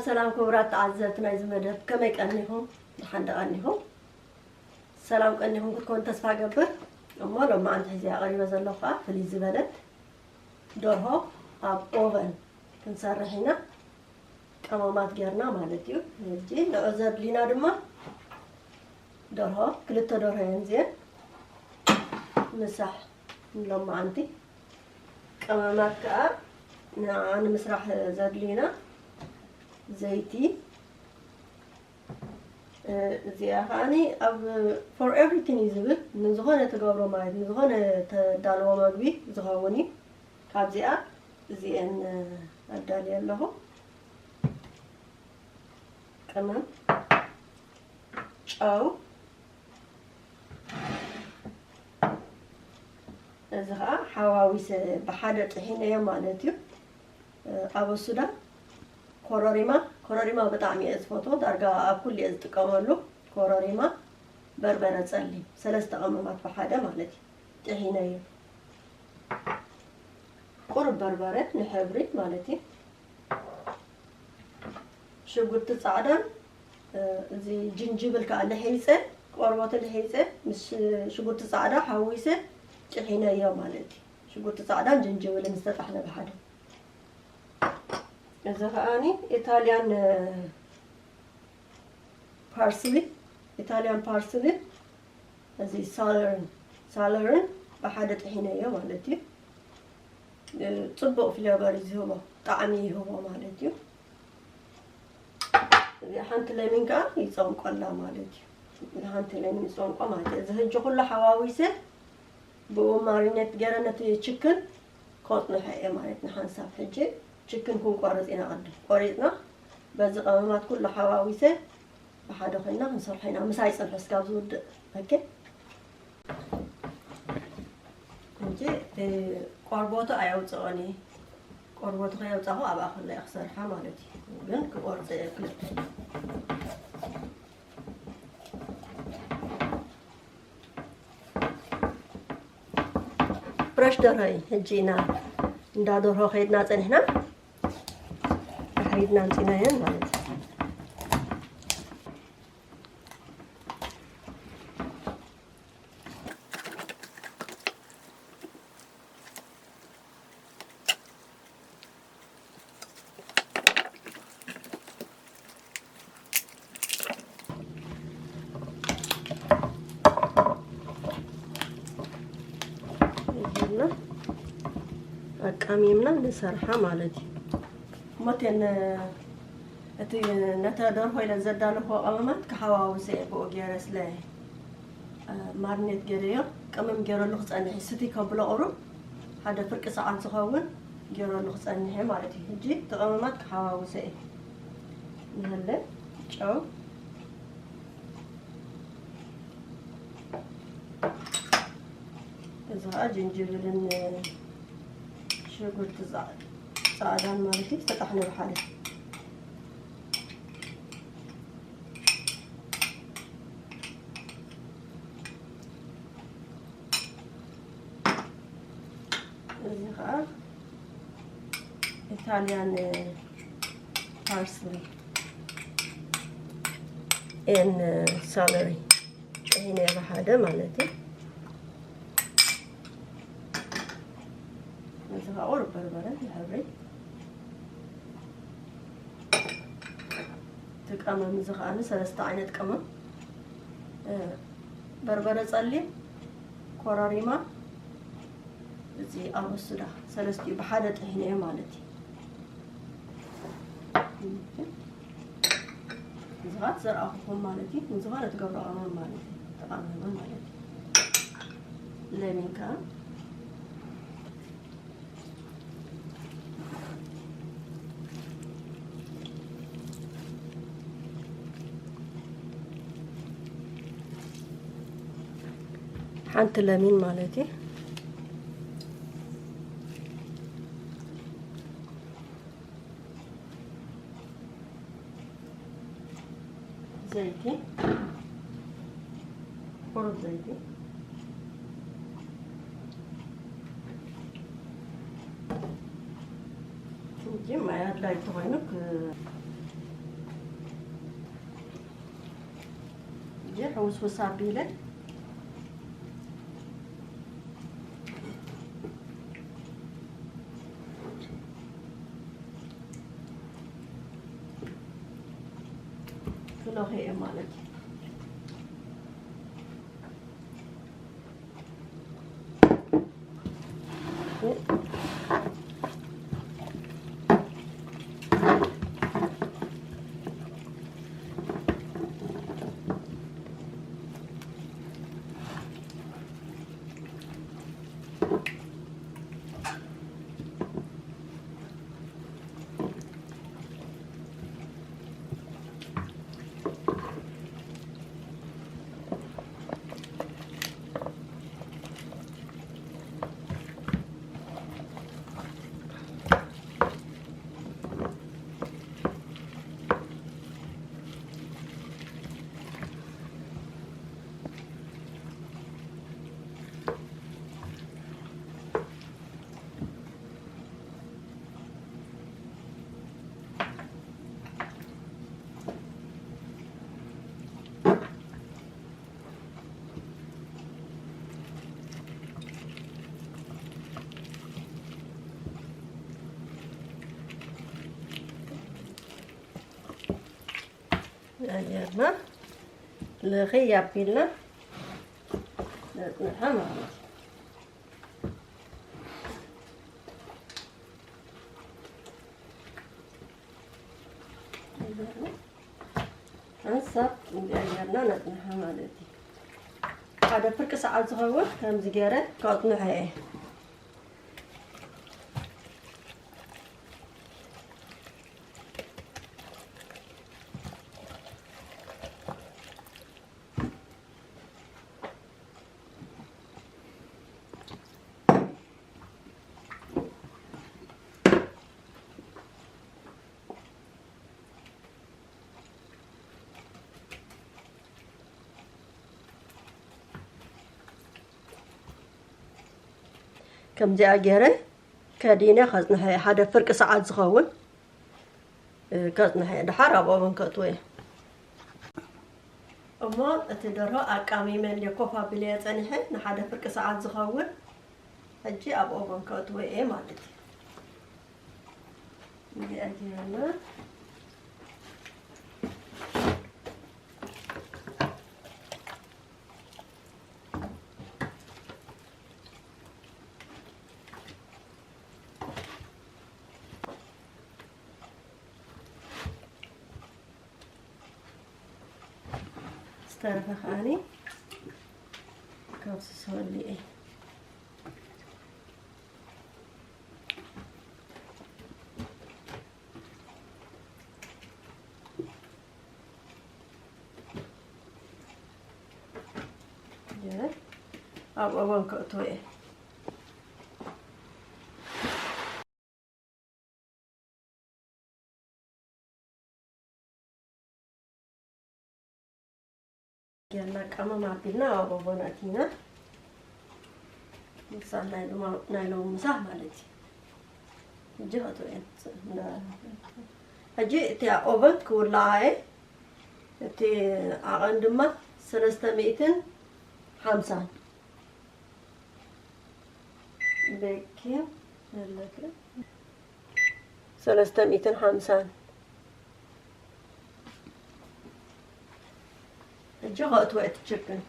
ሰላም ክቡራት ተዓዘብቲ ናይዚ መደብ፣ ከመይ ቀኒኹም? ደሓን ዶ ቀኒኹም? ሰላም ቀኒኹም ክትኮኑ ተስፋ ገብር። እሞ ሎማዓንቲ ሒዘያ ቀሪበ ዘለኹ ከዓ ፍልይ ዝበለት ደርሆ ኣብ ኦቨን ክንሰርሕ ኢና። ቀመማት ጌርና ማለት እዩ። ሕጂ ንዑ ዘድልዩና ድማ ደርሆ፣ ክልተ ደርሆ እየን እዚአን። ምሳሕ ንሎማዓንቲ። ቀመማት ከዓ ንዓ ንምስራሕ ዘድልዩና ዘይቲ፣ እ፣ እዚኣ ከዓኒ ኣብ for everything እዩ ዝብል፣ ንዝኾነ ትገብሮ ማለት እዩ፣ ንዝኾነ ተዳልዎ መግቢ ዝኸውን እዩ። ካብዚኣ እዚአን፣ እ፣ ኣዳልየ ኣለኹ። ቅመም፣ ጨው፣ እዚ ኸዓ ሓዋዊሰ ብሓደ ጥሒነዮ ማለት እዩ። እ፣ ኣበሱዳ፣ ኮረሪማ፣ ኮረሪማ ብጣዕሚ እየ ዝፈትዎ፣ ዳርጋ ኣብ ኩሉ እየ ዝጥቀመሉ። ኮረሪማ፣ በርበረ ጸሊም፣ ሰለስተ ቀመማት ብሓደ ማለት እዩ። ጥሒነዮ። ቁሩብ በርበረ ንሕብሪ ማለት እዩ። ሽጉርቲ ጻዕዳን፣ እ፣ እዚ ጅንጅብል ከኣ ልሒጸ፣ ቆርበቱ ልሒጸ፣ ምስ ሽጉርቲ ጻዕዳ ሓዊሰ ጥሒነዮ ማለት እዩ። ሽጉርቲ ጻዕዳን ጅንጅብልን ዝተጣሕነ ብሓደ። እዚ ከኣኒ ኢታልያን፣ እ፣ ፓርስሊ፣ ኢታልያን ፓርስሊ፣ እዚ ሳለርን፣ ሳለርን ብሓደ ጥሒነዮ ማለት እዩ። እ፣ ጽቡቕ ፍሌቨር እዩ ዝህቦ፣ ጣዕሚ ይህቦ ማለት እዩ። እዚ ሓንቲ ለሚን ከኣ ይጸምቆላ ማለት እዩ። እዚ ሓንቲ ለሚን ይጸምቆ ማለት እዩ። እዚ ሕጂ ኩሉ ሓዋዊሰ ብኡ ማሪኔት ገይረ ነቲ ችክን ከጽንሖ እየ ማለት ንሓንሳብ። ሕጂ ችክን ክንቆርጽ ኢና ቅድም። ቆሪጽና በዚ ቀመማት ኩሉ ሓዋዊሰ ብሓደ ኮይና ክንሰርሖ ኢና። ምሳይ ጽንሑ እስካብ ዝውድእ። ኦኬ። ሕጂ፣ እ፣ ቆርበቱ ኣየውጽኦን እየ። ቆርበቱ ከየውጻኹ ኣብኣ ከላ እየ ክሰርሓ ማለት እዩ። ግን ክቆርጽ እየ ክልተ። ፍረሽ ደርሆ እዩ። ሕጂ ኢና እንዳ ደርሆ ከይድና ጸኒሕና። ከይድና ኣምጺናየን ማለት እዩ። ይሄና ኣቃሚምና ንሰርሓ ማለት እዩ። ሞቴን እቲ ነተ ደርሆ ኢለ ዘዳለኽዎ ቀመማት ክሓዋውሰ እየ ብኡ ገይረ ስለ ማርኔት ገይረዮ፣ ቅመም ገይረሉ ክጸንሕ እዩ። ስቲ ከብሎ ቁሩብ ሓደ ፍርቂ ሰዓት ዝኸውን ገይረሉ ክጸንሕ እየ ማለት እዩ። ሕጂ እቲ ቀመማት ክሓዋውሰ እየ። ንሃለ ጨው፣ እዚ ኸዓ ጅንጅብልን ሽጉርቲ ጻ-፣ ጻዕዳን ማለት እዩ፣ ዝተጣሕነ ብሓደ። እዚ ኸዓ ኢታልያን ፓርስሊ ኤን ሰለሪ ጥሒነ ብሓደ ማለት እዩ። እዚ ኸዓ ቁሩብ በርበረ ይሕብሪ። እቲ ቀመም እዚ ኸዓ ሰለስተ ዓይነት ቀመም፣ እ፣ በርበረ ጸሊም፣ ኮረሪማ፣ እዚ ኣበሱዳ፣ ሰለስቲኡ ብሓደ ጥሒነዮ ማለት እዩ። እዚ ኸዓ ዘርኣኹኹም ማለት እዩ። ንዝኾነ ትገብሮ ቀመም ማለት እዩ። ተቐመመ ማለት እዩ። ለሚን ከኣ ሓንቲ ለሚን ማለት እዩ። ዘይቲ፣ ቁሩብ ዘይቲ። ሕጂ ማይ ኣድላዪ እንተኾይኑ ክ-፣ ሕውስውስ ኣቢለ ክለኽየ ማለት እዩ። ኣየርና ልኽይ ኣቢልና ነጽንሓ ማለት እዩ። ሓንሳብ እንዲኣ ጌርና ነጽንሓ ማለት እዩ። ሓደ ፍርቂ ሰዓት ዝኸውን ከምዚ ገይረ ከጽንሖ እየ። ከምዚኣ ገይረ ከዲነ ከጽንሐ እየ። ሓደ ፍርቂ ሰዓት ዝኸውን፣ እ፣ ከጽንሐ እየ። ደሓር ኣብ ኦቨን ከእትዎ እየ። እሞ እቲ ደርሆ ኣቃሚመ እንድየ ኮፍ ኣቢለዮ ጸኒሐ ንሓደ ፍርቂ ሰዓት ዝኸውን፣ ሕጂ ኣብ ኦቨን ከእትዎ እየ ማለት እዩ። እዚኣ ጌርና ዝተረፈ ከዓኒ ከፍስሰሉ እየ። ኣብ ኦቨን ከእትዎ እየ። ጌርና ቀመም ኣቢልና ኣብ ኦቨን ኣቲና። ምሳሕ ናይ ሎማ-፣ ናይ ሎሚ ምሳሕ ማለት እዩ። ሕጂ ከእትዎ እየ። ሕጂ እቲ ኦቨን ክውልዓ እየ። እቲ ዓቐን ድማ ሰለስተ ሚእትን ሓምሳን። ቤኪንግ ኣለኪ። ሰለስተ ሚእትን ሓምሳን። ሕጂ ከእትዎ እየ እቲ ችክን።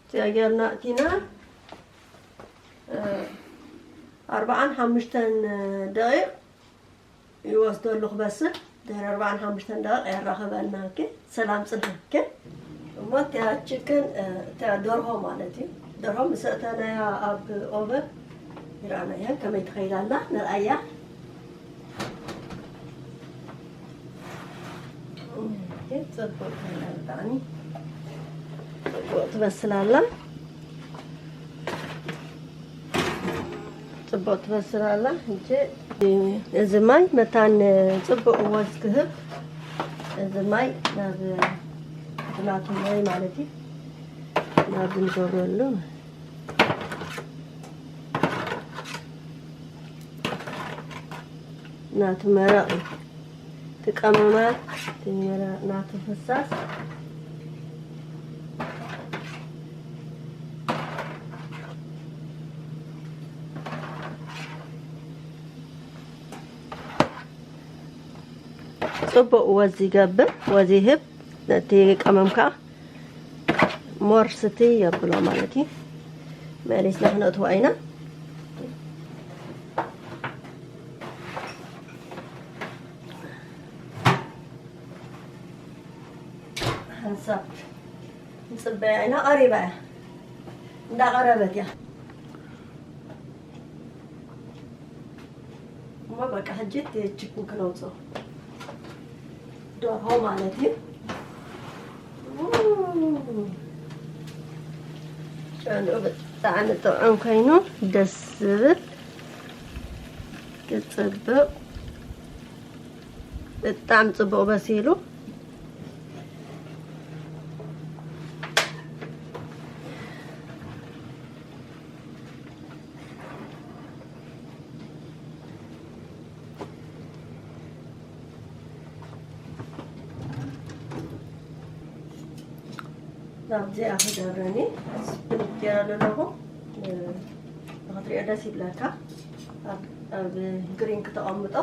እዚኣ ጌርና እቲና፣ እ፣ ኣርብዓን ሓሙሽተን ደቂቕ ይወስደሉ ክበስል። ድሕሪ ኣርብዓን ሓሙሽተን ደቂቕ የራኽበና። ኦኬ፣ ሰላም ጽንሐ። ኦኬ፣ እሞ እቲኣ ችክን፣ እ፣ እቲኣ ደርሆ ማለት እዩ። ደርሆ ምስ ኣእተናያ ኣብ ኦቨን ይረኣናያ ከመይ ትኸይድ ኣላ ንርኣያ። ኦኬ፣ ጽቡቕ ኮይና ብጣዕሚ ጽቡቕ ትበስል ኣላ። ጽቡቕ ትበስል ኣላ። ሕጂ እዚ ማይ መታን ጽቡቕ ወዝ ክህብ፣ እዚ ማይ ናብ ናቱ ማይ ማለት እዩ። ናብ ንገብረሉ ናቱ መረቕ እዩ። እቲ ቀመማት፣ እቲ መረቕ ናቱ ፈሳስ ጽቡቕ ወዝ ይገብር፣ ወዝ ይህብ። ነቲ ቀመም ከኣ ሞር ስቲ የብሎ ማለት እዩ። መሊስና ክነእትዋ ኢና። ሓንሳብ ንጽበያ ኢና፣ ቀሪባ እያ፣ እንዳቐረበት እያ። እሞ በቃ ሕጂ እቲ ችክን ክነውፅኦ፣ ደርሆ ማለት እዩ። ጨንኡ ብጣዕሚ ጥዑም ኮይኑ ደስ ዝብል ክፅብቕ ብጣዕሚ ፅቡቕ በሲሉ። ናብዚኣ ክገብረኒ ስፕሊት ገይረ ኣለኹ። ንክትሪኦ ደስ ይብለካ። ኣብ፣ ኣብ ግሪን ክተቐምጦ።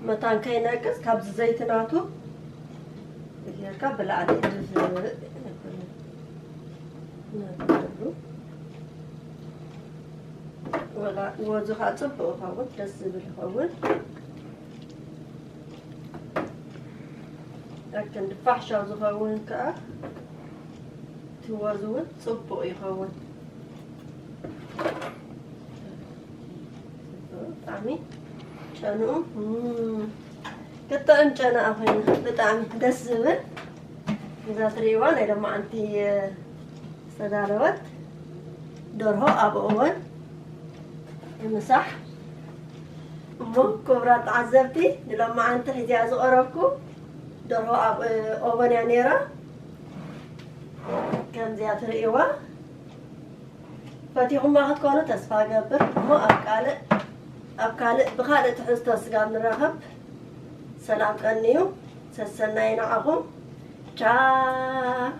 መታን ከይነቅጽ ካብዚ ዘይቲ ናቱ ጌርካ ብላዕሊ ድፍእ ነግረሉ። ወላ ወዙ ከዓ ጽቡቕ ይኸውን፣ ደስ ዝብል ይኸውን። ኣክን ድፋሕሻ ዝኸውን ከዓ እቲ ወዙ እውን ጽቡቕ ይኸውን። ብጣዕሚ ጨንኡ፣ እም፣ ክጥዕም ጨና ኮይኑ ብጣዕሚ ደስ ዝብል። እዛ ትርእይዋ ናይ ሎማዓንቲ ዝተዳለወት ደርሆ ኣብ ኦቨን ንምሳሕ። እሞ ክቡራት ተዓዘብቲ፣ ንሎማዓንቲ ሒዝያ ዝቐረብኩ ደርሆ ኣብ ኦቨን እያ ነይራ። ከምዚኣ ትርእይዋ። ፈቲኹማ ክትኮኑ ተስፋ እገብር። እሞ ኣብ ካልእ፣ ኣብ ካልእ፣ ብኻልእ ትሕዝቶ ስጋብ ንራኸብ፣ ሰላም ቀንዩ። ሰሰናዩ ንዓኹም። ቻው።